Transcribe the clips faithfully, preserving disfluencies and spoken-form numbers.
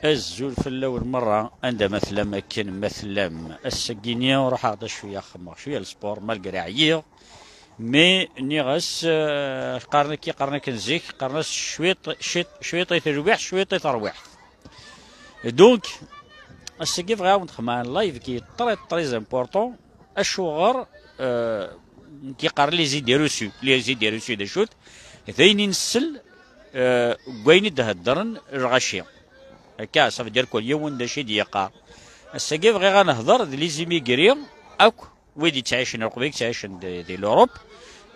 Azul fell-awen merra, anda ma tellam akken ma tellam. Ass-agi-ni ruḥeɣ-d cwiya xemmeɣ cwiya le sport, malgré ɛyiɣ. Mais nniɣ-as, euh, qqaren akka, qqaren akken zik, qqaren-as cwiṭ, cwiṭ, cwiṭ i telwiḥt, cwiṭ i terwiḥt. Donc, ass-agi bɣiɣ ad wen-d-xemmeɣ un live qui est très, très important. Acuɣer, euh, qui qqaren les idées reçues, les idées reçues d acu-t? D ayen i nsell, euh, deg wayen i d-heddren lɣaci. Akka, ça veut dire kul yiwen d acu i d-yeqqar. Ass-agi bɣiɣ ad nehder d les immigrés akk, wid yettɛicen, leqbayel yettɛicen di, di l'Europe,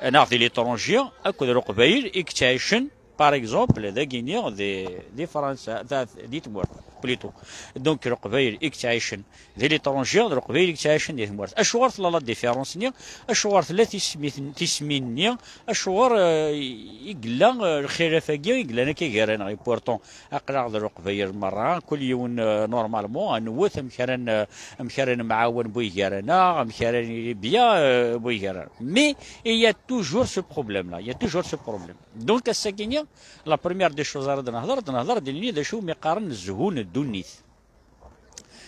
neɣ di l'étranger, akked leqbayel i yettɛicen, par exemple, dagini di, di Fransa, da, di tmurt, plutôt. Donc, leqbayel i yettɛicen di l'étranger, d leqbayel i yettɛicen di tmurt. Acuɣer tella la différence-nni? Acuɣer tella tismin-, tismin-nni? Acuɣer, euh, i yella, euh, lxilaf-agi i yellan akka gar-aneɣ? Et pourtant, aql-aɣ d leqbayel merra, kul yiwen, euh, normalement, ad nwet amek ara n-, amek ara nemɛawan buygara-nneɣ, amek ara nili bien, euh, buygara. Mais il y a toujours ce problème-là, il y a toujours ce problème. Donc, ass-agi-ni, la première des choses ara d-nehder, d-nehder, d-nini d acu umi qqaren zzhu n ddunit.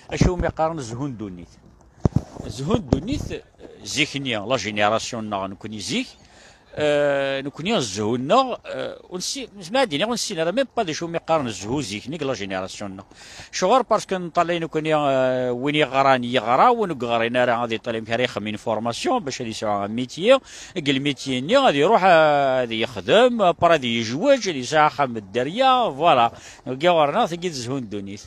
Acu umi qqaren zzhu n ddunit? Zzhu n ddunit, zik-nni, la génération-nneɣ nekkni zik, euh, nekkni zzhu-nneɣ, euh, ur nessin, nezmer ad d-iniɣ ur nessin ara même pas d acu umi qqaren zzhu zik-nni deg la génération-nneɣ. Acuɣer? Parce que neṭṭalay nekkni, euh, win yeɣran yeɣra, win ur yeɣrin ara ad yeṭṭal amek ara yexdem une formation bac ad yesɛu un métier, deg le métier-nni ad iruḥ, euh, ad yexdem, après ad yezweǧ, ad yesɛu axxam n dderya, voilà. Dagi ɣur-neɣ tagi d zzhu n ddunit.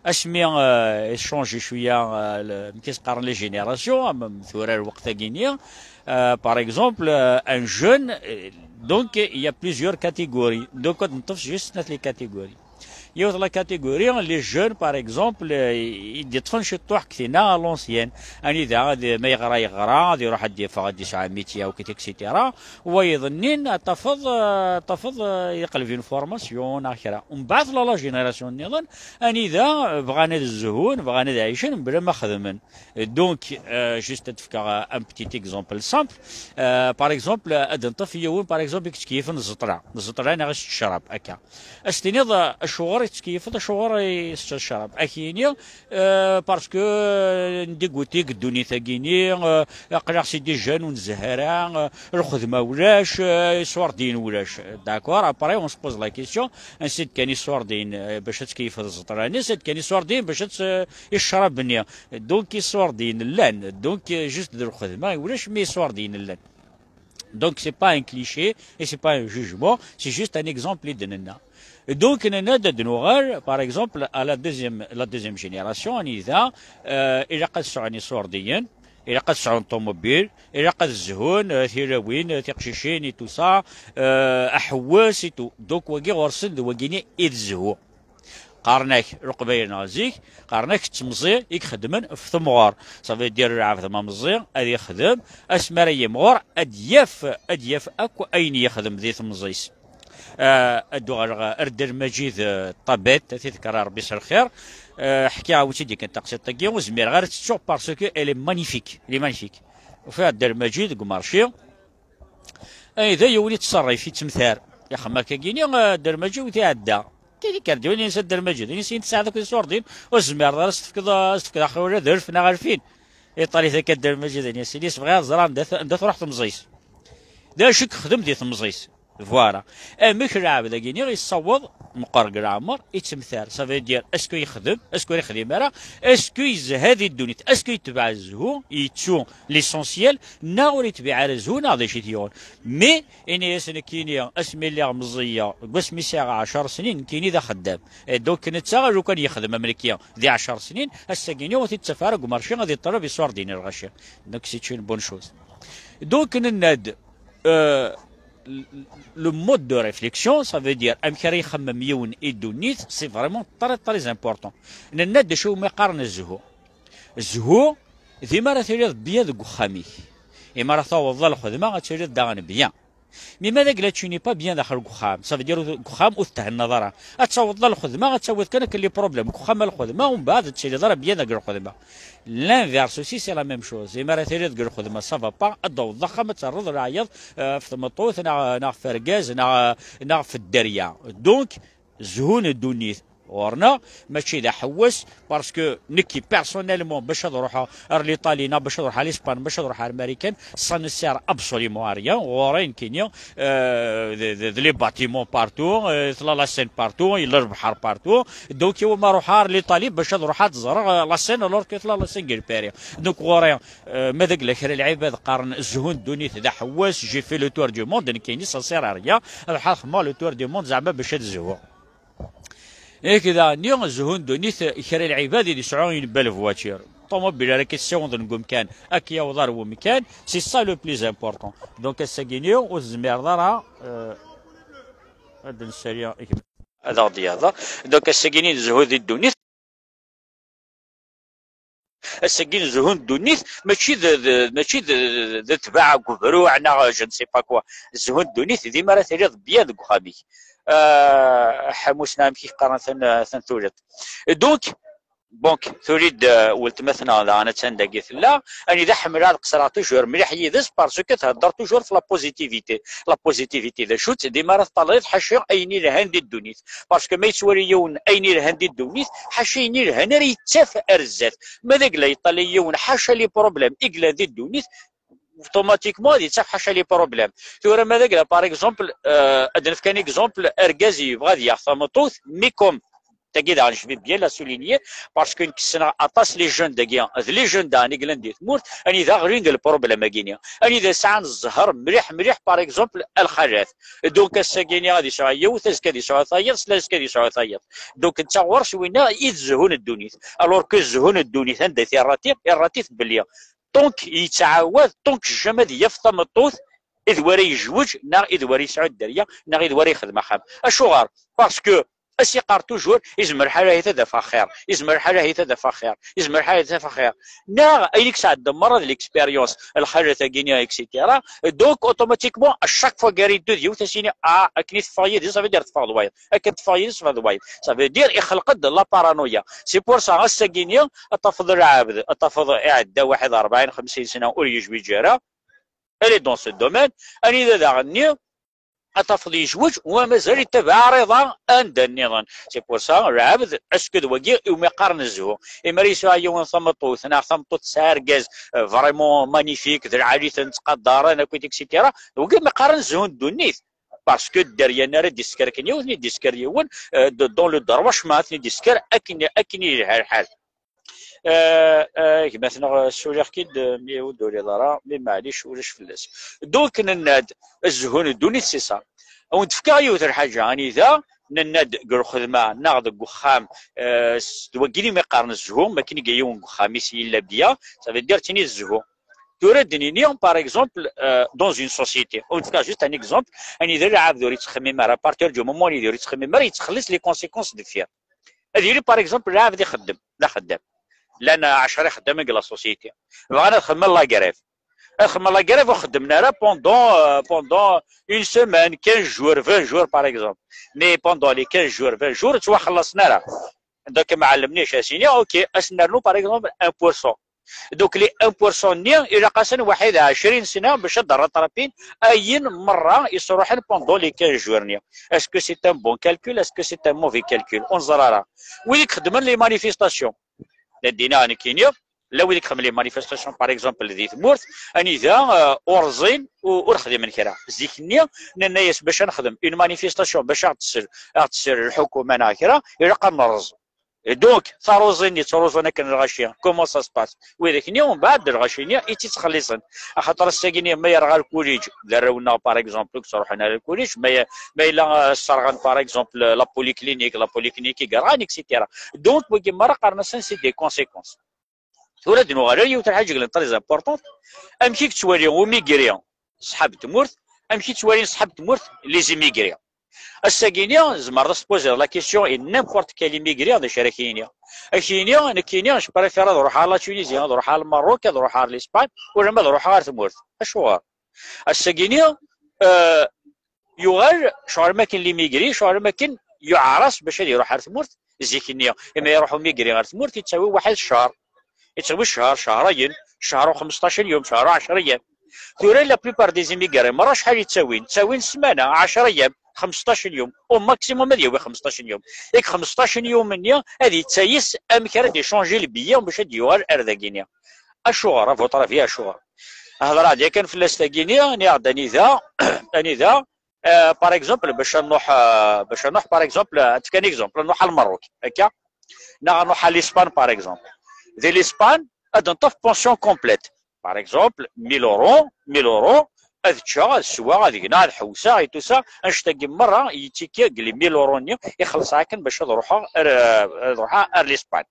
Asmi, euh, i tchange cwiya, euh, le, amek i s-qqaren les générations, am, am tura lweqt-agi-ni, euh, par exemple, euh, un jeune, euh, donc, il y a plusieurs catégories. Donc, ad neṭṭef juste snat les catégories. Yiwet la catégorie, les jeunes, par exemple, euh, i d-yeṭṭfen ciṭṭuḥ deg tinna à l'ancienne. Anida, ad, ma yeɣra, yeɣra, ad iruḥ ad d-yeffeɣ, ad d-yesɛu un métier, akk, et cetera. Wayeḍ-nni, ad tafeḍ, euh, tafeḍ, euh, yeqleb une formation, neɣ kra. Mbeɛd, la, la génération nniḍen, anida bɣan ad zhun, bɣan ad ɛicen, mebla ma xedmen. Donc, euh, juste ad d-fkeɣ, euh, un petit exemple simple. Euh, par exemple, euh, ad neṭṭef yiwen, par exemple, i yettkeyyfen ẓẓeṭla. Ẓẓeṭla neɣ ccrab, akka. Ad s-tiniḍ, euh, acuɣer i tettkeyyfeḍ, acuɣer i teččeḍ ccrab? Ad k-yini, euh, parce que, euh, n dégoûté deg ddunit-agi-ni, euh, aql-aɣ si déjà ur nzehh ara, euh, lxedma ulac, euh, iṣurdiyen ulac. D'accord, après on se pose la question, ansi d-kkan iṣurdiyen, euh, bac ad tkeyyfeḍ ẓẓeṭla-nni, ansi d-kkan iṣurdiyen bac ad t-, i ccrab-nni? Donc iṣurdiyen llan, donc, euh, juste d lxedma i ulac, mais iṣurdiyen llan. Donc c'est pas un cliché et c'est pas un jugement, c'est juste un exemple i d-nenna. Donc nenna-d ad nuɣal, par exemple, à la deuxième, la deuxième génération, anida, euh, ilaq ad sɛun iṣurdiyen, ilaq ad sɛun ṭumubil, ilaq ad zhun, euh, tilawin, euh, tiqcicin et tout ça, euh, aḥewwes et tout. Donc wagi ɣur-sen d wagini i d zzhu. Qqaren-ak leqbayel neɣ zik, qqaren-ak d temẓi i ixeddmen f temɣer. Ça veut dire lɛebd ma meẓẓi ad ixdem, asmi ara yimɣur ad yaf, ad yaf akk ayen yexdem di temẓi-s. Ah, ad uɣaleɣ ar Dda Lmajid, eh, Ṭabet, ad t-id-kkreɣ Rebbi s lxir. Eh, ḥkiɣ-awen-tt-id yakan taqsiṭ-agi, ur zmireɣ ara ad tt-ttuɣ parce que elle est magnifique, elle est magnifique. Ufiɣ Dda Lmajid deg umarci, anida yiwen yettṣerrif, yettmettar. Yaxem akkagini, eh, Dda Lmajid iɛedda. Kien ikker-d yiwen, yensa Dda Lmajid. Ini-as, "Tesɛiḍ akk iṣurdiyen, ur tezmireḍ ara ad s-tefkeḍ, ad s-tefkeḍ axir ula d alef neɣ alfin." Iṭal-it akka Dda Lmajid, ini-as, "Ini-as, bɣiɣ ad ẓreɣ anda t-, anda truḥ temẓi-s. D acu i yexdem di temẓi-s?" Voilà. Amek lɛebd-agi-nni yessaweḍ meqqer deg leɛmer, yettmettar. Ça veut dire, est-ce que yexdem, est-ce que ur yexdim ara, est-ce que yezha di ddunit, est-ce que yetbeɛ zzhu, yettu l'essentiel, neɣ ur yetbiɛ ara zzhu, neɣ d acu i t-yuɣen? Mais, ini-as nekkini, asmi lliɣ meẓẓiyeɣ, deg wasmi sɛiɣ ɛecṛ snin, nekkini d axeddam. Et donc, netta, lukan yexdem am nekki di ɛecṛ snin, ass-agi-nni ur t-id-ttaf ara deg umarci ad yeṭṭaleb iṣurdiyen n lɣaci. Donc, c'est une bonne chose. Donc, nenna-d, euh, le, le mode de réflexion, ça veut dire amek ara ixemmem yiwen i ddunit, c'est vraiment très, très important. Nenna-d acu umi qqaren zzhu. Zzhu, d imi ara tiliḍ bien deg uxxam-ik. Imi ara tawḍeḍ ɣer lxedma, ad tiliḍ daɣen bien. Mais ma d agla tu n'es pas bien daxel deg uxxam, ça veut dire deg uxxam ur tethennaḍ ara. Ad tawḍeḍ ɣer lxedma, ad tawiḍ kan akken les problèmes deg uxxam ar lxedma, umbeɛd ur tettiliḍ ara bien deg lxedma. L'inverse aussi, c'est la même chose. Imi ara tiliḍ deg lxedma, ça va pas, ad d-tawḍeḍ axxam, ad terreḍ leɛyaḍ, euh, ɣef tmeṭṭut, neɣ, neɣ ɣef urgaz, neɣ, neɣ ɣef dderya. Donc, zhu n ddunit. ɣur-neɣ, mačči d aḥewwes, parce que nekki personnellement bac ad ruḥeɣ ar l'Italie neɣ bac ad ruḥeɣ ar l'Espagne, bac ad ruḥeɣ ar Marikan, ça ne sert absolument à rien. Ɣur-i nekkini, euh, d, d, d les bâtiments partout, euh, tella la Seine partout, yella lebḥer partout. Donc, iwa ma ruḥeɣ ar l'Italie bac ad ruḥeɣ ad ẓreɣ, euh, la Seine, alors que tella la Seine deg Paris. Donc, ɣur-i, euh, ma d agla kra lɛibad qqaren zhu n ddunit d aḥewwes, j'ai fait le tour du monde, nekkini ça sert à rien. Ad ruḥeɣ ad xedmeɣ le tour du monde zeɛma bac ad zhuɣ. Yak daɣen-nni, zhu n ddunit, kra n lɛibad i d-yesɛu une belle voiture. Ṭumubil ara k-yessiwḍen deg umkan, ad k-yaweḍ ar wemkan, c'est ça le plus important. Donc ass-agi-nni ur tezmireḍ ara, euh, ad d-nsali gma ad aɣ-d-yaḍer. Donc ass-agi-nni nezhu di ddunit. Ass-agi zhu n ddunit, mačči d, d, mačči d, d, d ttbaɛ deg ubruɛ neɣ je ne sais pas quoi. Zhu n ddunit, dima ara tiliḍ bien deg uxxam-ik. Ah, ḥamusna amek i qqaren tan, tan tuliḍ. Donc, donc, tuli-d, euh, weltma-tneɣ daɣen attan dagi tella. Anida ḥemmleɣ ad qeṣreɣ toujours mliḥ yid-s, parce que thedder toujours f la positivité. La positivité d acu-tt? Dima ara teṭṭaleḍ ḥaca ayen ilhan di ddunit. Parce que ma yettwali yiwen ayen ilhan di ddunit, ḥaca ayen ilhan ara yettaf ar zdat. Ma d agla yeṭṭalay yiwen ḥaca les problèmes i yellan di ddunit, automatiquement ad yettaf ḥaca les problèmes. Tura ma d agla, par exemple, euh, ad nefk un exemple, argaz yebɣa ad yaɣ tameṭṭut, mais comme tagi daɣen je veux bien la souligner, parce que nekk ssneɣ aṭas les jeunes dagi, d les jeunes daɣen i yellan di tmurt, anida ɣlin deg le problème-agi-ni, anida sɛan zzher mliḥ mliḥ, par exemple, a lxalat. Donc ass-agi-ni ad yesɛu yiwet, azekka ad yesɛu tayeḍ, sla azekka ad yesɛu tayeḍ. Donc netta ɣur-s winna i d zzhu n ddunit. Alors que zzhu n ddunit anda i t-irrati? Irrati-t belli tant yettɛawad, tant jamais ad yaf tameṭṭut i d wara yejweǧ, neɣ i d wara yesɛu dderya, neɣ i d wara yexdem axxam. Acuɣer? Parce que as-iqqar toujours, izmer lḥal ahit ad afeɣ xir, izmer lḥal ahit ad afeɣ xir, izmer lḥal ahit ad afeɣ xir. Neɣ ayen i yesɛedda merra d l'expérience, lxalat-agi-ni, et cetera. Donc, automatiquement, à chaque fois gar yeddu d yiwet, as-yini, ah, akken i teffeɣ yid-i, ça veut dire teffeɣ d wayeḍ. Akken teffeɣ yid-i, teffeɣ d wayeḍ. Ça veut dire, ixleq-d la paranoïa. C'est pour ça, ass-agi-ni, ad tafeḍ lɛebd, ad tafeḍ iɛedda waḥed rebɛin, xemsin sna ur yejwiǧ ara. Elle est dans ce domaine. Anida daɣen-nni, ad tafeḍ yejweǧ, wa mazal ittabaɛ rriḍa anda nniḍen. C'est pour ça, lɛebd, est-ce que d wagi iwumi qqaren zzhu? Imi ara yesɛu yiwen tameṭṭut, neɣ tameṭṭut tesɛa argaz, euh, vraiment magnifique, d lɛali-ten ttqadaren, akkit, et cetera. D wagi iwumi qqaren zzhu n ddunit. Parce que dderya-nni ara d-isker akken yiwet, ad ten-id-isker yiwen, euh, de, dans le droit chemin, ad ten-id-isker akken, akken i yelha lḥal. Ah, ah, gma-tneɣ, suliɣ-k-id, mi ur d-tuliḍ ara, mi maɛlic ulac fell-as. Donc, nenna-d, zzhu n ddunit, c'est ça. Ad wen-d-fkeɣ yiwet n lḥaǧa, anida, nenna-d deg lxedma, neɣ deg uxxam, euh, s-, d wagi i mi qqaren zzhu, ma akken i yiwen deg uxxam-is yella bien, ça veut dire tini zzhu. Tura ad d-nini, par exemple, euh, dans une société, ad wen-d-fkeɣ juste un exemple, anida lɛebd ur yettxemmim ara, à partir du moment anida ur yettxemmim ara, yettxelliṣ les conséquences deffir. Ad yili, par exemple, lɛebd ixeddem, d axeddam. Llan ɛecra ixeddamen deg la société. Bɣan ad xedmen la grève. Ad xedmen la grève ur xeddmen ara pendant, euh, pendant une semaine, quinze jours, vingt jours, par exemple. Mais pendant les quinze jours, vingt jours, ttwaxellaṣen ara. Donc, ma ɛelmen-ik, as-ini, ok, as-nernu, par exemple, un pour cent. Donc, les un pour cent-nni, ilaq-asen waḥid ɛecrin sna bac ad d-rattrapin ayen merra yesruḥen pendant les quinze jours-nni. Est-ce que c'est un bon calcul? Est-ce que c'est un mauvais calcul? Ur neẓri ara. Wid i ixeddmen les manifestations, d addin-a nekkini, la wid i ixeddmen les manifestations, par exemple, di tmurt, anida, euh, ur ẓin, u-, ur xdimen kra. Zik-nni, nenna-yas bac ad nexdem une manifestation, bac ad ɣ-d-tsel, ad ɣ-d-tsel lḥukuma neɣ kra, ilaq ad nerreẓ. Et donc, taruẓi-nni ttruẓun akken lɣaci, comment ça se passe? Widak-nni, umbeɛd, lɣaci-nni i tt-ittxelliṣen. Axaṭer ass-agi-nni, ma yerɣa lkuliǧ, d arraw-nneɣ, par exemple, ur ttruḥun ara lkuliǧ, ma ye-, ma yella, euh, sserɣen, par exemple, la polyclinique, la polyclinique i yerɣan, et cetera. Donc, wagi merra qqaren-asen c'est des conséquences. Tura ad nuɣal ar yiwet n lḥaǧa i yellan très importante. Amek i yettwali umigri ṣṣḥab n tmurt? Amek i ttwalin ṣṣḥab n tmurt les immigrés? Ass-agi-ni, tzemreḍ ad s-tpoziḍ la question i n'importe quel immigré, d acu ara k-yini? Ad k-yini, nekkini, je préfère ad ruḥeɣ ar la Tunisie, ad ruḥeɣ ar Lmerruk, ad ruḥeɣ ar l'Espagne, ulamma ad ruḥeɣ ar tmurt. Acuɣer? Ass-agi-ni, euh, yuɣal, ccɣel am akken l'immigré, ccɣel am akken yuɛer-as bac ad iruḥ ar tmurt, zik-nni, imi iruḥ umigri ar tmurt, yettawi waḥed ccher. Yettawi ccher, cehrayen, ccher u xmesṭac n yum, ccher u ɛecra yam. Tura, la plupart des immigrés, merra acḥal i ttawin? Ttawin ssmana, ɛecra yam. xemsṭac n yum, au maximum ad yawi xemsṭac n yum. Yak xemsṭac n yum-nni ad yettayes amek ara d-ichanji le billet bac ad d-yuɣal ar dagini. Acuɣer, à votre avis, acuɣer? Hedreɣ-d yakan fell-as tagini, nniɣ-d anida, anida, euh, par exemple, bac ad nruḥ, euh, bac ad nruḥ, par exemple, ad d-fk un exemple, ad nruḥ ar Lmerruk, akka? Neɣ ad nruḥ ar l'Espagne, par exemple. Di l'Espagne, ad neṭṭef pension complète. Par exemple, mille euros, mille euros, ad ččeɣ, ad sweɣ, ad gneɣ, ad ḥewseɣ, et tout ça, annect-agi merra yettikki deg les mille euros-nni, ixelleṣ akken bac ad ruḥeɣ ar, ad ruḥeɣ ar l'Espagne.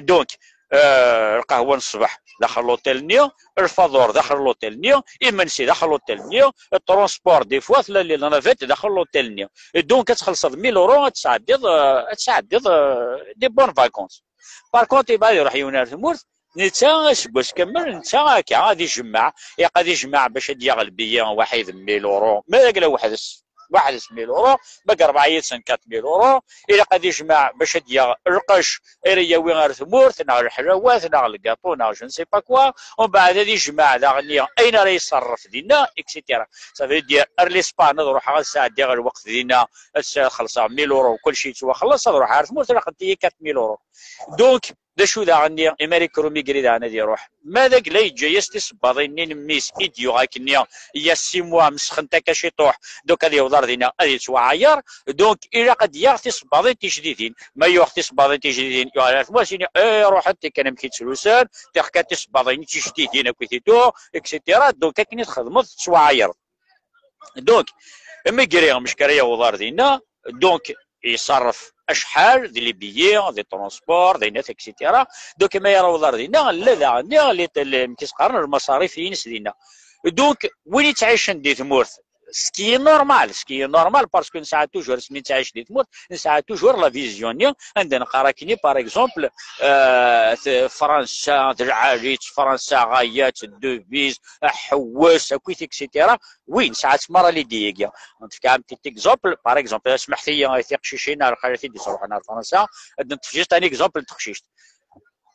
Donc, euh, lqahwa n ṣṣbeḥ daxel l'hôtel-nni, lfaḍur daxel l'hôtel-nni, imensi daxel l'hôtel-nni, transport des fois, tella la navette daxel l'hôtel-nni. Et donc, ad txellṣeḍ mille euros, ad tesɛeddiḍ, euh, ad tesɛeddiḍ, euh, des bonnes vacances. Par contre, ibɛed iruḥ yiwen ar tmurt, netta aseggas kamel, netta akka ad ijemmeɛ, ilaq ad ijemmeɛ bac ad d-yaɣ le billet waḥid mille euros, ma d agla weḥd-s, weḥd-s mille euros, ma deg rebɛa yid-sen quatre mille euros, ilaq ad ijmeɛ bac ad d-yaɣ lqecc ara yawi ar tmurt, neɣ leḥlawat, neɣ lgaṭu, neɣ je ne sais pas quoi, umbeɛd ad ijmeɛ daɣen ayen ara iṣerref dinna, et cetera. Ça veut dire, ar l'Espagne ad ruḥeɣ ad sɛeddiɣ lweqt dinna, ad s-, xellṣeɣ mille euros, kulci yettwaxelleṣ, ad ruḥeɣ ar tmurt, ilaq-iyi quatre mille euros. Donc, d acu daɣen-nni, imar ikker umigri daɣen ad iruḥ. Ma d agla yeǧǧa-yas tisebbaḍin-nni n mmi-s i d-yuɣ akkenni, il y a six mois, mesxent akka ciṭuḥ, donc ad yaweḍ ar dinna, ad yettwaɛayer, donc ilaq ad d-yaɣ tisebbaḍin tijdidin. Ma yuɣ tisebbaḍin tijdidin, yuɣal ar tmurt, ini, eh, ruḥent, kan amek i ttlusan, tiɣ kan tisebbaḍin tijdidin akkit i tuɣ, et cetera. Donc akken i txedmeḍ, tettwaɛayereḍ. Donc, imigri, mec ara yaweḍ ar dinna, donc, iṣerref acḥal di les billets, di transport, di net, et cetera. Donc, ma yaweḍ ar dinna, la daɣen, les, les, amek i s-qqaren, lmaṣarif-ines dinna. Donc, win yettɛicen di tmurt, ce qui est normal, ce qui est normal, parce que nesɛa toujours, asmi nettɛic di tmurt, nesɛa toujours la vision-nni, anda neqqar akkenni, par exemple, euh, t-, Fransa, d lɛali-tt, Fransa ɣaya-tt, devise, aḥewwes, akkit, et cetera. Oui, nesɛa-tt merra l'idée-agi. Nefka un petit exemple, par exemple, smeḥt-iyi, ay tiqcicin, ar lxalat i d-isruḥen ar Fransa, ad neṭṭef juste un exemple n teqcict.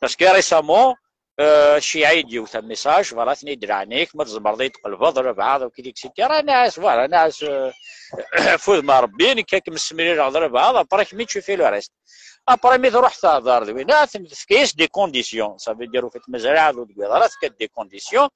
Parce que récemment, euh, cciɛa-yi-d yiwet un message, voilà, tenna-yi-d: "Leɛnaya-k, ma tzemreḍ ad yi-d-tqelbeḍ, Rabaɛa, donc, et cetera." Nniɣ-as, voilà, nniɣ-as, euh, f udem n Rebbi, nekk ad kem-ssemlileɣ d Rabaɛa, après kemm-i tu fais le reste. Après, mi truḥ tehder d winna, tefka-yas des conditions. Ça veut dire, au fait, mazal aɛdud deg wiḍ ara, tefka-d des conditions.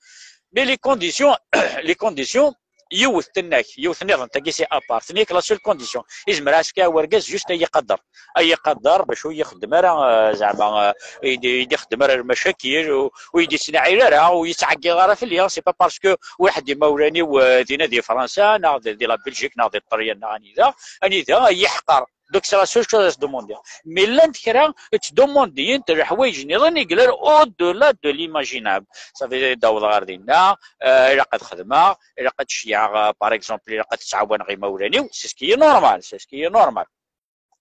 Mais les conditions, les conditions, yiwet tenna-k, yiwet nniḍen, tagi c'est à part. Tenna-k la seule condition. Izmer ad s-yefk wergaz juste ad yi-iqader. Ad yi-iqader bac ur yi-ixeddem ara, euh, zeɛma, euh, ur yi-d-, ur yi-d-ixeddem ara lmacakil, ur, ur yi-d-ittnaɛil ara, ur yettɛeggiḍ ara fell-i. C'est pas parce que waḥed imawlan-iw, euh, dinna di Fransa, neɣ di, di la Belgique, neɣ di Ṭṭelyan, neɣ anida, anida, ad yi-iḥqer. Donc, c'est la seule chose à se demander. Mais llant kra ttdemandent leḥwayeǧ nniḍen i yellan au-delà de l'imaginable. Ça veut dire, ad awḍeɣ ɣer dinna, euh, ilaq ad xedmeɣ, ilaq ad ceyyɛeɣ, euh, par exemple, ilaq ad ttɛawaneɣ imawlan-iw, c'est ce qui est normal, c'est ce qui est normal.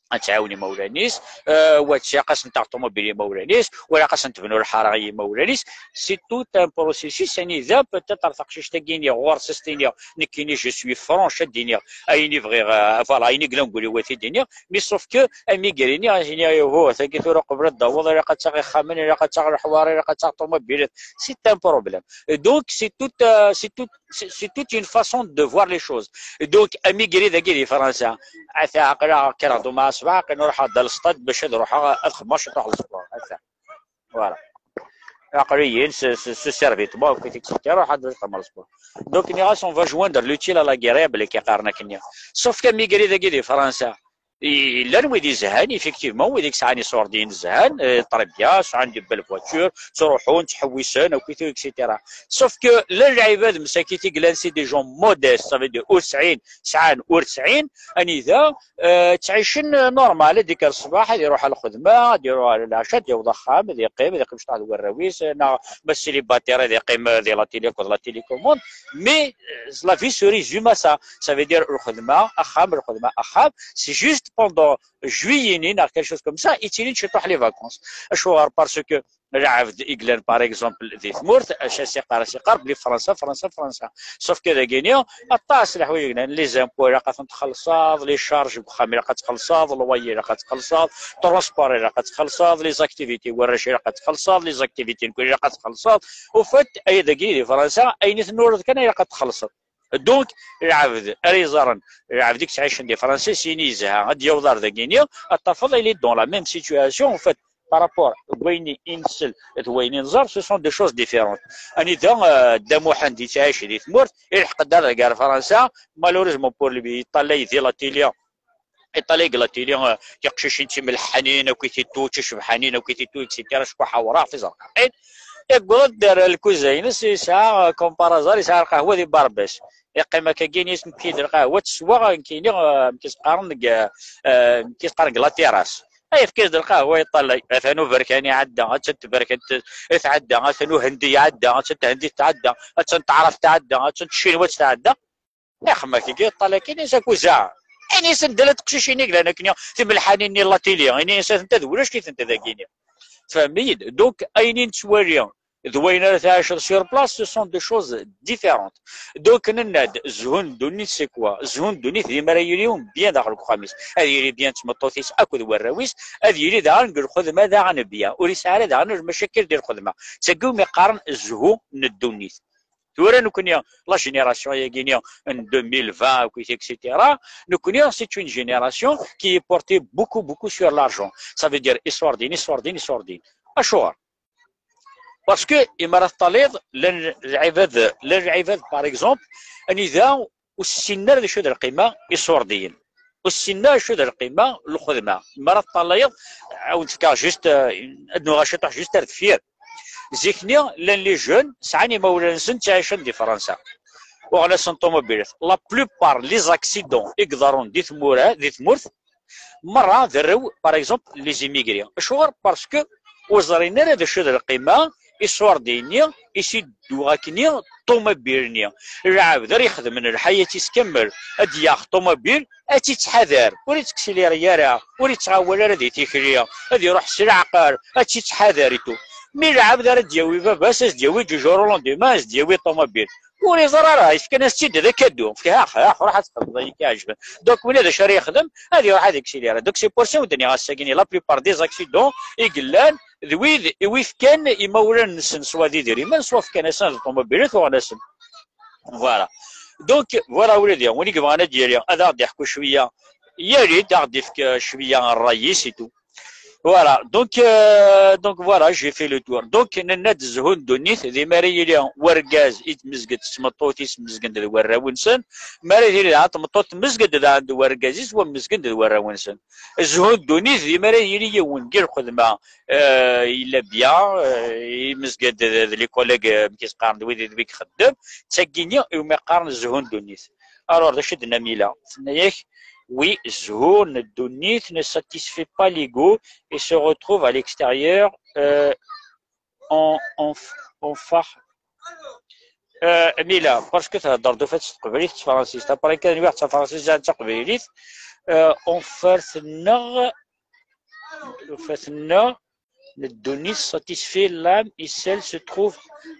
Ad tɛawen imawlan-is, euh, wa ilaq ad sen-taɣ ṭumubil i imawlan-is, wa ilaq ad sen-tebnu lḥara i yimawlan-is. C'est tout un processus, anida peut-être taqcict-agi-nni ɣur-s ad s-tiniɣ, nekkini, je suis franche, ad d-iniɣ ayen i bɣiɣ, euh, voilà, ayen i yellan deg wul-iw ad t-id-iniɣ, mais sauf que, amigri-nni, ad iniɣ, ihuh, tagi tura qbel ad d-taweḍ, ilaq ad taɣ ixxamen, ilaq ad taɣ leḥwari, ilaq ad taɣ ṭumubil, c'est un problème. Et donc, c'est tout, euh, c'est tout, c'est, c'est toute une façon de voir les choses. Et donc, amigri dagi di Fransa, ata aql-aɣ kkreɣ-d umɛa ṣṣbeḥ, aql-i ruḥeɣ-d ar lestad bac ad ruḥeɣ ad xedmeɣ ciṭuḥ n sport. Ata. Voilà. Aql-iyi s, s, s servittement, et cetera, ruḥeɣ-d ad xedmeɣ sport. Donc, nniɣ-as, on va joindre l'utile à l'agréable, i k-iqqaren akkenni. Sauf que amigri dagi di Fransa, i-, llan wid izhan, effectivement, wid i yesɛan iṣurdiyen zhan, euh, très bien, sɛan des belles voitures, ttruḥun, ttḥewwisen, akkit, et cetera. Sauf que llan lɛibad msakit i yellan, c'est des gens modestes, ça veut dire ur sɛin, sɛan, ur sɛin, anida, euh, ttɛicen, euh, normal, ad ikker ṣṣbeḥ, ad iruḥ ɣer lxedma, ad iruḥ ɣer lɛaca, ad yaweḍ axxam, ad iqqim, ad iqqim cṭaḥ d warraw-is, neɣ ma célibataire, ad iqqim, euh, di la télé akked la télécommande. Mais, euh, la vie se résume à ça. Ça veut dire lxedma, axxam, lxedma, axxam. C'est juste pendant juillet, neɣ quelque chose comme ça, i ttilin ciṭuḥ les vacances. Acuɣer? Parce que lɛebd i yellan, par exemple, di tmurt, acu as-iqqar? As-iqqar belli Fransa, Fransa, Fransa. Sauf que dagini, aṭas n leḥwayeǧ yellan, les impôts ilaq ad ten-txellṣeḍ, les charges deg uxxam ilaq ad txellṣeḍ, loyer ilaq ad txellṣeḍ, transport ilaq ad txellṣeḍ, les activités n warrac ilaq ad txellṣeḍ, les activités n kul ilaq ad txellṣeḍ. Au fait, ay dagi di Fransa, ayen i tnuriḍ kan ilaq ad txellṣeḍ. Donc, lɛebd ara iẓren, lɛebd i yettɛicen di Fransa, s yini yezha, ad d-yaweḍ ar dagini, ad tafeḍ, il est dans la même situation, en fait, par rapport n wayen i nsel d wayen i nẓer, ce sont des choses différentes. Anida, euh, Dda Muḥend yettɛic di tmurt, ilḥeq-d ar deg ar Fransa, malheureusement pour lui, yeṭṭalay di la télé, yeṭṭalay deg la télé, euh, tiqcicin d timelḥanin, akkit-id tučč, cebḥanin, akkit-id tučč, et cetera, ckuḥ awraɣ, tizerqaqin. Yewweḍ-d ar lkuza-ines, yesɛa, euh, comme par hasard, yesɛa lqahwa di Barbas. Yeqqim akkagi, ini-as, nekkini d lqahwa teswa, nekkini, euh, amek i s-qqaren deg, euh, amek i s-qqaren deg la terrasse. Ay, yefka-as-d lqahwa, yeṭṭalay. Atan uberkan iɛedda, attan tberkant tɛedda, atan uhendi iɛedda, attan thendit tɛedda, attan taɛrabt tɛedda, attan tcinwat tɛedda. Ixemmem akkagi, yeṭṭalay kan, ini-as, akuza. Ini-as, anda llant teqcicin i yellan akkenni, timelḥanin-nni n la télé. Ini-as, atent-a d ulac-itent dagini. Tfehmem-iyi-d? Donc, ayen i nettwali d wayen ara tɛiceḍ sur place, ce sont des choses différentes. Donc, nenna-d, zzhu n ddunit, c'est quoi? Zzhu n ddunit, dima ara yili bien daxel n uxxam-is. Ad yili bien d tmeṭṭut-is akked warraw-is, ad yili daɣen deg lxedma daɣen bien. Ur yesɛi ara daɣen lmacakil di lxedma. D tagi umi qqaren zzhu n ddunit. Tura nekkni, la génération-yagi-ni n deux mille vingt, akkit, et cetera, nekkni, c'est une génération qui est portée beaucoup, beaucoup sur l'argent. Ça veut dire, iṣurdiyen, iṣurdiyen, iṣurdiyen. Acuɣer? Parce que, imi ara teṭṭaliḍ, llan lɛibad, llan lɛibad, par exemple, anida ur ssinen ara d acu d lqima iṣurdiyen. Ur ssinen ara d acu d lqima n lxedma. Mi ara teṭṭalayeḍ, ad wen-d-fkeɣ juste, euh, ad nuɣal ciṭuḥ juste ar deffir. Zik-nni, llan les jeunes, sɛan imawlan-nsen, ttɛicen di Fransa. Uɣen-asen ṭumubilat. La plupart les accidents i iḍerrun di tmura, di tmurt, merra d arraw, par exemple, les immigrés. Acuɣer? Parce que ur ẓrin ara d acu d lqima iṣurdiyen-nni i s-idduɣ akkenni ṭumubil-nni. Lɛebd ara ixedmen lḥayat-is kamel, ad d-yaɣ ṭumubil, ad tt-ittḥadar, ur itteksiliri ara, ur ittɣawal ara di tikli, ad iruḥ s leɛqel, ad tt-ittḥadar et tout. Mi lɛebd ara d-yawi baba-s, ad s-d-yawi du jour au lendemain, ad s-d-yawi ṭumubil. Ur iẓer ara, yefkan-as-tt-id d akadu. Fkiɣ, ax, ax, ruḥ ad txedmeḍ ayen i k-iɛejben. Donc, winna d acu ara yexdem? Ad iruḥ ad iksili ara. Donc, c'est pour ça ur d-nniɣ ass-agi-nni, la plupart des accidents i yellan, d wid i wi fkan imawlan-nsen, soit d idrimen, soit fkan-asen d ṭumubilat, uɣen-asen. Voilà. Donc, voilà, ula d win i yebɣan ad d-yali, ad aɣ-d-iḥku cwiya, yali-d, ad aɣ-d-ifk, euh, cwiya n ṛṛay-is et tout. Voilà, donc, euh, donc voilà, j'ai fait le tour. Donc, nenna-d zzhu n ddunit, d imi ara yili wergaz i tmezgent s tmeṭṭut-is, mezgent d warraw-nsen, mi ara yili daɣen tmeṭṭut tmezgent daɣen d wergaz-is, wa mezgent d warraw-nsen. Zzhu n ddunit, d imi ara yili yiwen deg lxedma, euh, yella bien, euh, imezgent d, d les collègues, euh, amek i s-qqaren, d wid, d wid ixeddem, d tagi-nni iwumi qqaren zzhu n ddunit. Alors, d acu i d-tenna Mila? Tenna-yak, oui, zzhu n ddunit ne satisfait pas l'ego et se retrouve à l'extérieur, euh, en, en, en far-, euh, Mila, parce que theddreḍ ufat s teqbaylit d tefransist. Après kan wiɣ d tafransist, zan d taqbaylit. Euh, en fait-nneɣ, ufat-nneɣ n ddunit satisfait l'âme et celle se trouve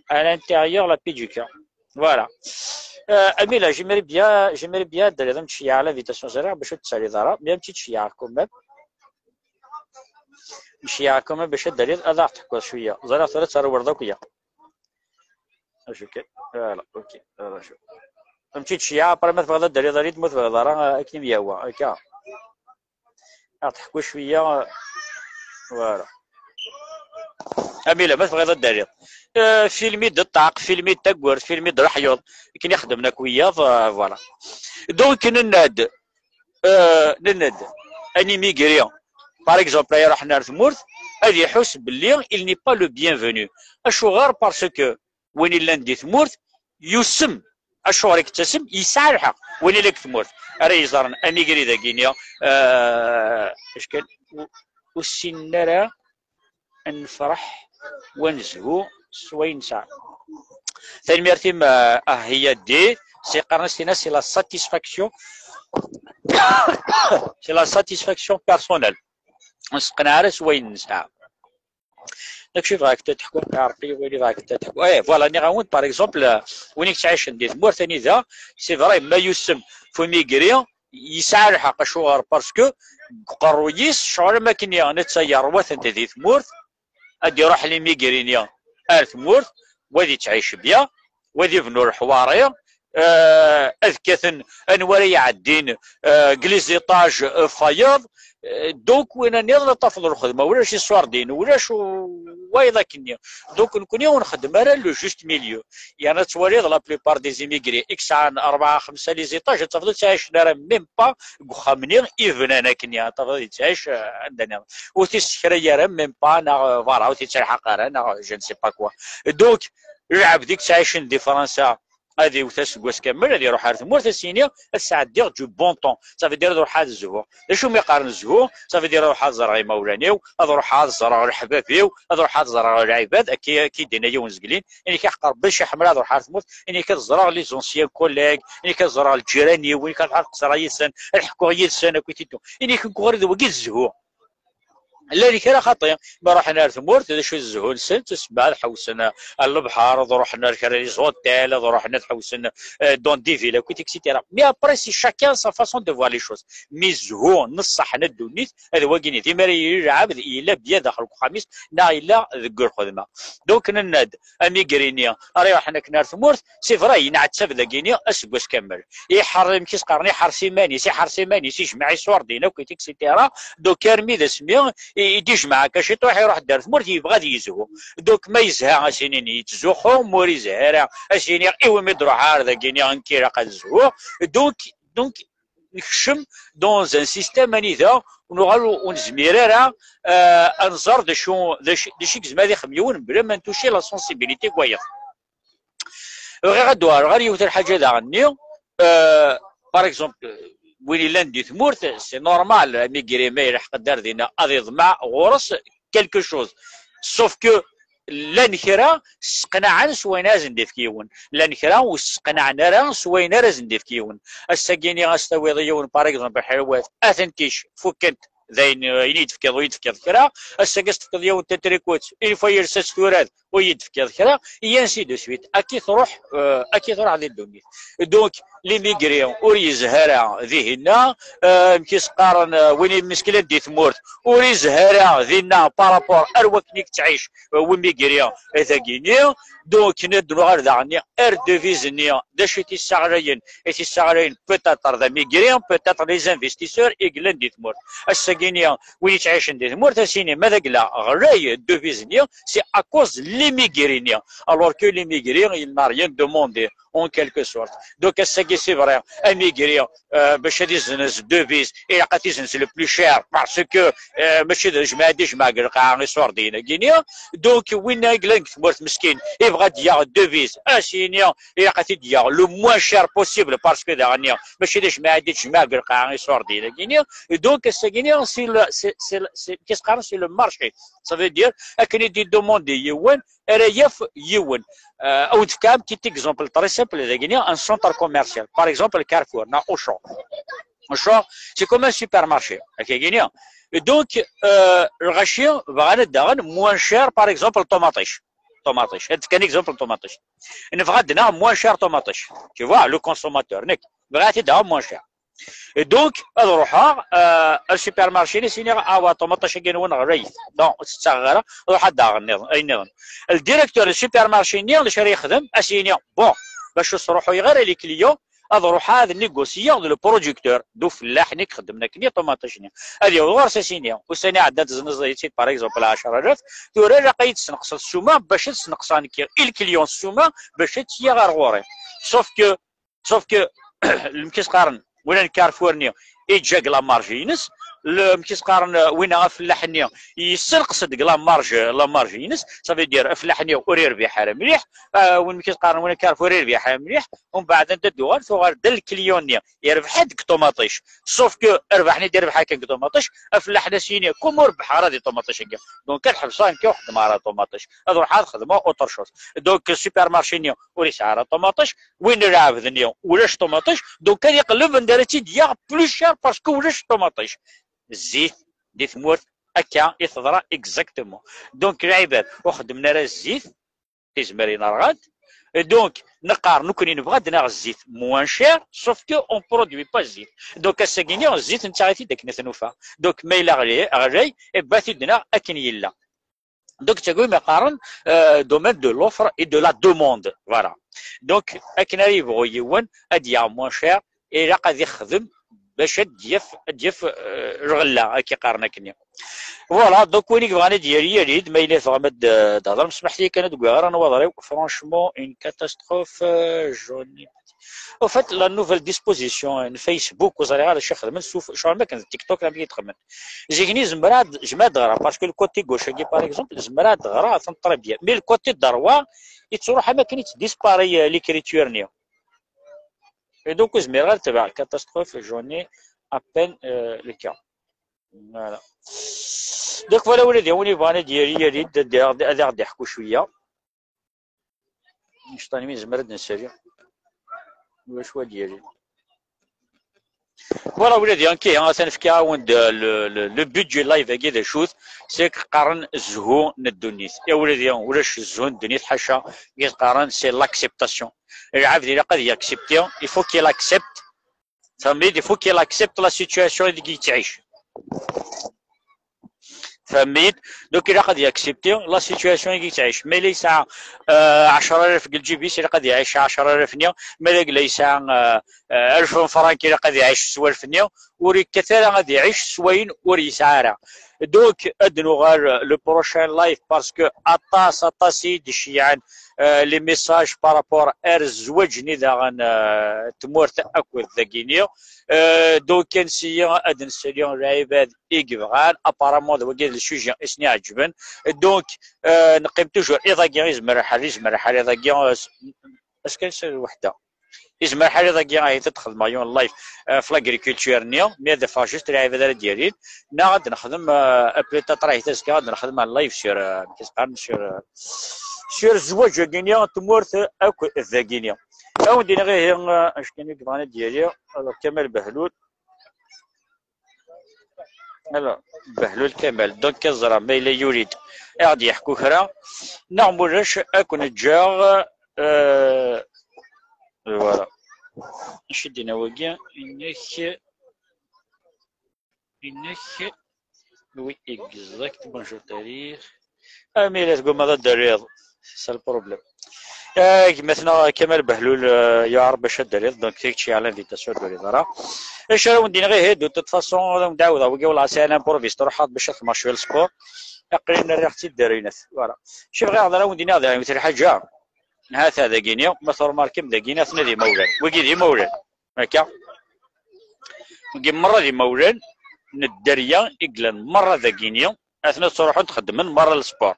à l'intérieur la paix du cœur. Voilà. Euh, Amila, j'aimerais bien, j'aimerais bien ad d-taliḍ, am tceyyeɛ l'invitation, ẓriɣ bac ur d-tettaliḍ ara, mais am tt-id-ceyyeɛ quand même. Nceyyeɛ quand même bac ad d-taliḍ, ad aɣ-teḥkuḍ cwiya. Ẓriɣ tura ttrewwleḍ akk ya. Acu kan? Voilà, ok. Voilà, acu. Am tt-id-ceyyeɛ, après ma tebɣiḍ ad d-taliḍ, ali-d, ma ur tebɣiḍ ara, akken i m-yehwa, akka. Ad teḥku cwiya. Voilà. Amila, ma tebɣiḍ ad d-taliḍ. Euh, filmi-d ṭṭaq, filmi-d tagwert, filmi-d leḥyuḍ. Akken i xedmen akk wiyaḍ, euh, voilà. Donc, nenna-d, euh, nenna-d, un immigré, par exemple, ay iruḥen ar tmurt, ad iḥuss belli il n'est pas le bienvenu. Acuɣer? Parce que win illan di tmurt yusem. Acuɣer i yettasem? Yesɛa lḥeqq. Win illa deg tmurt ara yeẓren amigri dagi-ni, euh, ackan, ur, ur ssinen ara ad nefreḥ, wa nezhu s wayen nesɛa. Tanemmirt-im, euh, ah, hiya ddi, s iqqaren-as tina, c'est la satisfaction, c'est la satisfaction personnelle. Ur nesseqneɛ ara s wayen nesɛa. Dak cif ɣer kta teḥku, ɛerqi wali ɣer kta teḥku. Eh, voilà, nniɣ-awen-d, par exemple, euh, win i yettɛicen di tmurt anida, c'est vrai, ma yusem f umigri, yesɛa lḥeqq, acuɣer? Parce que deg uqerruy-is, ccɣel am akken netta yerwa-tent di tmurt, ad d-iruḥ limigri-nni ar tmurt, wa ad yettɛic bya, wa ad ibnu leḥwari, euh, ad kkaten anwa ara iɛeddin, euh, deg les étages, euh, fayeḍ. Euh, donc win-a nniḍen ad tafeḍ lxedma, ulac iṣurdiyen, ulac u-, wayeḍ akkenni. Donc nekkni ur nxeddem ara le juste milieu. Yerna ad twaliḍ la plupart des immigrés i yesɛan rebɛa xemsa les étages, ad tafeḍ ur ttɛicen ara même pas deg uxxam-nni i bnan akkenni, ad tafeḍ yettɛic, euh, anda nniḍen. Ur t-issekray ara même pas, neɣ, euh, berra, ur t-ittelḥaq ara, neɣ je ne sais pas quoi. Donc lɛebd i yettɛicen di Fransa, ad iwet aseggas kamel, ad iruḥ ar tmurt, ad s-yini ad sɛeddiɣ du bon temps. Ça veut dire ad ruḥeɣ ad zhuɣ. D acu mi qqaren zhu? Ça veut dire ad ruḥeɣ ad ẓreɣ imawlan-iw, ad ruḥeɣ ad ẓreɣ leḥbab-iw, ad ruḥeɣ ad ẓreɣ lɛibad, akka, akka i d-yenna yiwen zgelin, inek aḥeqq Rebbi, acu ḥemmleɣ ad ruḥeɣ ar tmurt, inek ad ẓreɣ les anciens collègues, inek ad ẓreɣ lǧiran-iw, inek ad ruḥeɣ ad qeṣreɣ yid-sen, ad ḥkuɣ yid-sen, akkit et tout. Inek nekk ɣer d wagi d zhu. Llan kra xaṭi, ma ruḥen ar tmurt, d acu i d zzhu-nsen? Ssebɛed ḥewsen ar lebḥer, ad ruḥen ar kra les hôtels, ad ruḥen ad ḥewsen, euh, dans des villes, akkit, et cetera. Mais après, c'est chacun sa façon de voir les choses. Mais zzhu n ṣṣeḥ n ddunit, ad wagini. Di mi ara yili lɛebd, yella bien daxel n uxxam-is, neɣ yella deg lxedma. Donc, nenna-d, amigri-nni ara iruḥen akken ar tmurt, c'est vrai, yenɛettab dagini aseggas kamel. Iḥer-, amek i s-qqaren, iḥers iman-is, iḥers iman-is, ijmeɛ iṣurdiyen akk, et cetera. Donc, armi d asmi i, i d-ijmeɛ akka ciṭuḥ, iruḥ-d ar tmurt, yebɣa ad yezhu. Donc, ma yezha, ad s-inin yettzuxxu, ma ur izhi ara, ad s-iniɣ, iwimi d-ruḥeɣ ar dagini, nekk ilaq ad zhuɣ. Donc, donc, nekcem dans un système anida ur nuɣal ur nezmir ara, euh, ad nẓer d acu, d acu, d acu i yezmer ad ixdem yiwen, bla ma nettuci la sensibilité n wayeḍ. Bɣiɣ ad d-uɣaleɣ ɣer yiwet n lḥaǧa daɣen-nni, euh, par exemple, win illan di tmurt, c'est normal, amigri ma ilḥeq-d ar dinna, ad iḍmeɛ ɣur-s quelque chose. Sauf que llan kra sseqnaɛen s wayen ara sen-d-ifk yiwen, llan kra ur sseqnaɛen ara s wayen ara sen-d-ifk yiwen. Ass-agi-nni ad s-tawiḍ i yiwen, par exemple, ḥelwat, ad tent-ic, fukkent, d ayen, euh, ayen i d-tefkiḍ, ur yi-d-tefkiḍ kra. Ass-agi ad s-tefkiḍ yiwen tatrikut, une fois yelsa-tt turad, ur yi-d-tefkiḍ kra, et ainsi de suite. Akka i truḥ, euh, akka i truḥ di ddunit. Donc, l'immigré ur yezhi ara dihinna, euh, amek i s-qqaren, euh, win imesklen di tmurt, ur yezhi ara dinna par rapport ar wakken i yettɛic, euh, wimigri, euh, dagini. Donc, ad d-nuɣal daɣen ar devise-nni, d acu i t-isseɣlayen, i t-isseɣlayen peut-être d amigri, peut-être les investisseurs i yellan di tmurt. Ass-agi-nni, win yettɛicen di tmurt, ad s-yini, ma d agla ɣlay devise-nni, c'est à cause de l'immigré-nni. Alors que l'immigré, il n'a rien demandé, en quelque sorte. Donc, ass-agi, c'est vrai, amigri, euh, bac ad izenz devise, ilaq ad t-izenz le plus cher, parce que, euh, mačči d jmaɛ i d-ijmeɛ deg lqaɛa iṣurdiyen-agi-nni. Donc, winna i yellan deg tmurt meskin, ibɣa ad d-yaɣ devise, ad s-yini, ilaq ad t-id-yaɣ le moins cher possible, parce que daɣen-nni, mačči d jmaɛ i d-ijmeɛ deg lqaɛa iṣurdiyen-agi-nni. Et donc, ass-agi-nni, c'est le, c'est, c'est le, c'est, qu'est-ce qu'on, c'est le marché. Ça veut dire, akken i d-idemande yiwen, ara yaf yiwen. Euh, ad wen-d-fkeɣ un petit exemple très simple, dagi-nni, un centre commercial. Par exemple, Carrefour, neɣ Auchan. Auchan, c'est comme un supermarché. Akkagi-nni. Et donc, euh, lɣaci bɣan ad d-aɣen moins cher, par exemple, ṭumaṭic. Ṭumaṭic. Ad d-fkeɣ un exemple n ṭumaṭic. Nebɣa ad d-naɣ moins cher ṭumaṭic. Tu vois, le consommateur, nekk, bɣiɣ ad t-id-aɣeɣ moins cher. Et donc, ad ruḥeɣ, euh, ar supermarché-nni, ad s-iniɣ, ah, wa, ṭumaṭic-agi-nwen ɣlayet. Donc, ur tt-ttaɣeɣ ara, ruḥ ad d-aɣeɣ nniḍen, ayen nniḍen. Le directeur n supermarché-nni, d acu ara yexdem? Ad s-yini, bon, bac ur sruḥuyeɣ ara les clients, ad ruḥeɣ ad négocier d le producteur, d ufellaḥ-nni i ixeddmen akken i ṭumaṭic-nni. Ad yaweḍ ɣur-s, ad s-yini, ussan iɛeddan tezneẓ-itt-id, par exemple, ɛecra alaf, tura ilaq ad yi-d-tesneqseḍ ssuma, bac ad sneqseɣ nekk i le client ssuma, bac ad tt-yaɣ ar ɣur-i. Sauf que Sauf que, amek i s-qqaren, win n Carrefour-nni, iǧǧa deg la marge-ines, le, amek i s-qqaren, win afellaḥ-nni, yessenqes-d deg la marge, la marge-ines, ça veut dire afellaḥ-nni ur irbiḥ ara mliḥ, ah, win, amek i s-qqaren, win n Carrefour irbiḥ ara mliḥ, umbeɛd anda d-tuɣal, tuɣal d le client-nni, irbeḥ-d deg ṭumaṭic. Sauf que rrbeḥ-nni d-irbeḥ akken deg ṭumaṭic, afellaḥ-nni ad s-yini, comme ur rebḥeɣ ara di ṭumaṭic-agi. Donc, ad ḥebseɣ nekk ur xeddmeɣ ara ṭumaṭic. Ad ruḥeɣ ad xedmeɣ autre chose. Donc, supermarché-nni ur yesɛi ara ṭumaṭic, win n lɛebd-nni ulac ṭumaṭic, donc ad iqelleb anda ara tt-id-yaɣ plus cher parce que ulac ṭumaṭic. Zzit di tmurt akka i teḍra exactement. Donc lɛibad ur xeddmen ara zzit, tizmarin rɣant. Et donc neqqar nekkni nebɣa ad naɣ zzit moins cher, sauf que on produit pas zzit. Donc ass-agi-nni zzit nettaɣ-it-id akken ad t-nufa. Donc ma yella ɣlay, ɣlay, et bah t-id-naɣ akken yella. Donc, d tagi umi qqaren, euh, domaine de l'offre et de la demande. Voilà. Donc, akken ara yebɣu yiwen ad yaɣ moins cher, ilaq ad ixdem bac ad d-yaf, ad d-yaf, euh, lɣella, akka qqaren akkenni. Voilà, donc win i yebɣan ad d-yali, yali-d, ma yella tebɣam ad d-, ad d-thedrem, smaḥ-iyi kan ad d-wwiɣ ara nnwaḍer-iw. Franchement, une catastrophe, euh, j'en ai Au fait, la nouvelle disposition n Facebook, ur ẓriɣ ara acu xedmen, suf, ccɣel makken d TikTok la mi xedmen. Zik-nni zemreɣ ad, zemreɣ ad ɣreɣ, parce que le côté gauche-agi, par exemple, zemreɣ ad ɣreɣ, atan très bien. Mais le côté droit, yettruḥ am akken yettdisparaît, euh, l'écriture-nni. Et donc, ur zmireɣ ara ad tebɛeɣ. Catastrophe, j'en ai à peine, euh, le cas. Voilà. Donc, voilà, ula d yiwen yebɣan ad d-yali, yali-d, ad, ad, ad aɣ-d-iḥku cwiya. Icṭan-imi nezmer ad nsali. Ulac wa d-yali. Voilà, ula d yanki, atan fkiɣ-awen-d, euh, le, le, le but du live-agi d acu-t, c'est que qqaren zzhu n ddunit. I ula d yan, ulac zzhu n ddunit, ḥaca, i qqaren c'est l'acceptation. Lɛebd ilaq ad yaksepti, il faut qu'il accepte. Tfehmem-iyi-d, il faut qu'il accepte la situation ideg yettɛic. Tfehmem-iyi-d? Donc, ilaq ad yaksepti la situation ideg yettɛic. Ma yella yesɛa, euh, ɛecra alaf deg lǧib-is, ilaq ad iɛic ɛecra alaf-nni. Ma yella yesɛa, euh, euh, alef n frank, ilaq ad iɛic s walef-nni. Ur yekkat ara ad iɛic s wayen ur yesɛi ara. Donc, ad nuɣal le prochain live, parce que aṭas, aṭas i d-iceyyɛen, euh, les messages par rapport ar zzwaǧ-nni daɣen, euh, tmurt akked dagini. Euh, donc, ansi ad nsali lɛibad i yebɣan, apparemment d wagi d le sujet i sen-iɛeǧben. Donc, euh, neqqim toujours iḍ-agi, izmer lḥal, izmer lḥal iḍ-agi, euh, s-, est-ce que c'est lweḥda? Izmer lḥal iḍ-agi ahi ad xedmeɣ yiwen live, euh, f l'agriculture-nni, mi ad afeɣ juste lɛibad ara d-yalin, neɣ ad nexdem, euh, peut-être ahi azekka ad nexdem un live sur, euh, sur, euh, sur zzwaǧ-agi-nni, tmurt akk dagini. Ad wen-d-iniɣ ihi, euh, acu kan i yebɣan ad d-yali, alors Kamal Behlul. Alors, Behlul Kamal, donc ad ẓreɣ ma yella yuli-d, ad aɣ-d-yeḥku kra, neɣ mulac ad ken-ǧǧeɣ, euh, voilà. Acu i d-yenna wagi? Inek, inek, oui, exact, bonjour tarix. Amir, tgummaḍ ad d-terriḍ, c'est le problème. Eh, gma-tneɣ Kamal Behlul, eh, yeɛreḍ bac ad d-terriḍ, donc kečč yeɛla l'invitation ad d-uriḍ ara. Acu ara wen-d-iniɣ, ihi, de toute façon, ad wen-d-ɛawdeɣ, wigi, wala, c'est un improviste, ruḥeɣ-d bac ad xedmeɣ cwiya n sport, aql-i rriɣ-tt-id d rrinat, voilà. Acu bɣiɣ ad wen-d-iniɣ, daɣen, yiwet n lḥaǧa, ha-t-a dagini, ma tṛumarkem dagini, atni d imawlan, wigi d imawlan, akka. Wigi merra d imawlan n dderya i yellan merra dagini, atni ttruḥun xeddmen merra lesport.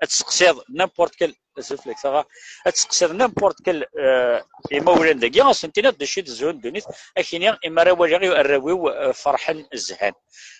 Ad tseqsiḍ n'importe quel, azul fell-ak, taɣa, ad tseqsiḍ n'importe quel, euh, imawlan dagi, ad sen-tiniḍ d acu i d zzhu n ddunit, ad k-ini, imi ara waliɣ i arraw-iw, euh, ferḥen, zhan.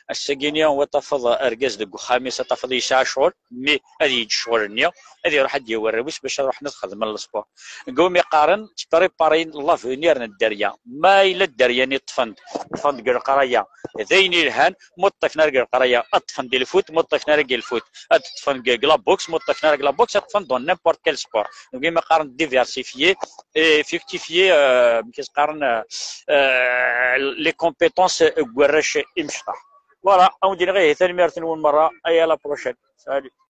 Ass-agi-ni, wa tafeḍ argaz deg uxxam-is, ad tafeḍ yesɛa ccɣel, mi ad yeǧǧ ccɣel-nni, ad iruḥ ad d-yawi arraw-is bac ad ruḥen ad xedmen lesport. Deg wumi qqaren, ttpriparin l'avenir n dderya. Ma yella dderya-nni ṭṭfen-d, ṭṭfen-d deg leqraya, d ayen yelhan, ma ur ṭṭifen ara deg leqraya, ad ṭṭfen di lfut, ma ur ṭṭifen ara deg lfut, ad ṭṭfen deg, deg la boxe, ma ur ṭṭifen ara deg la boxe, ad ṭṭfen dans n'importe quel sport. Deg wimi qqaren diversifier et fructifier, euh, amek i s-qqaren, euh, euh, les compétences n warrac imecṭaḥ. Voilà, ad wen-d-iniɣ ihi tanemmirt-nwen merra, et à la prochaine. Salut.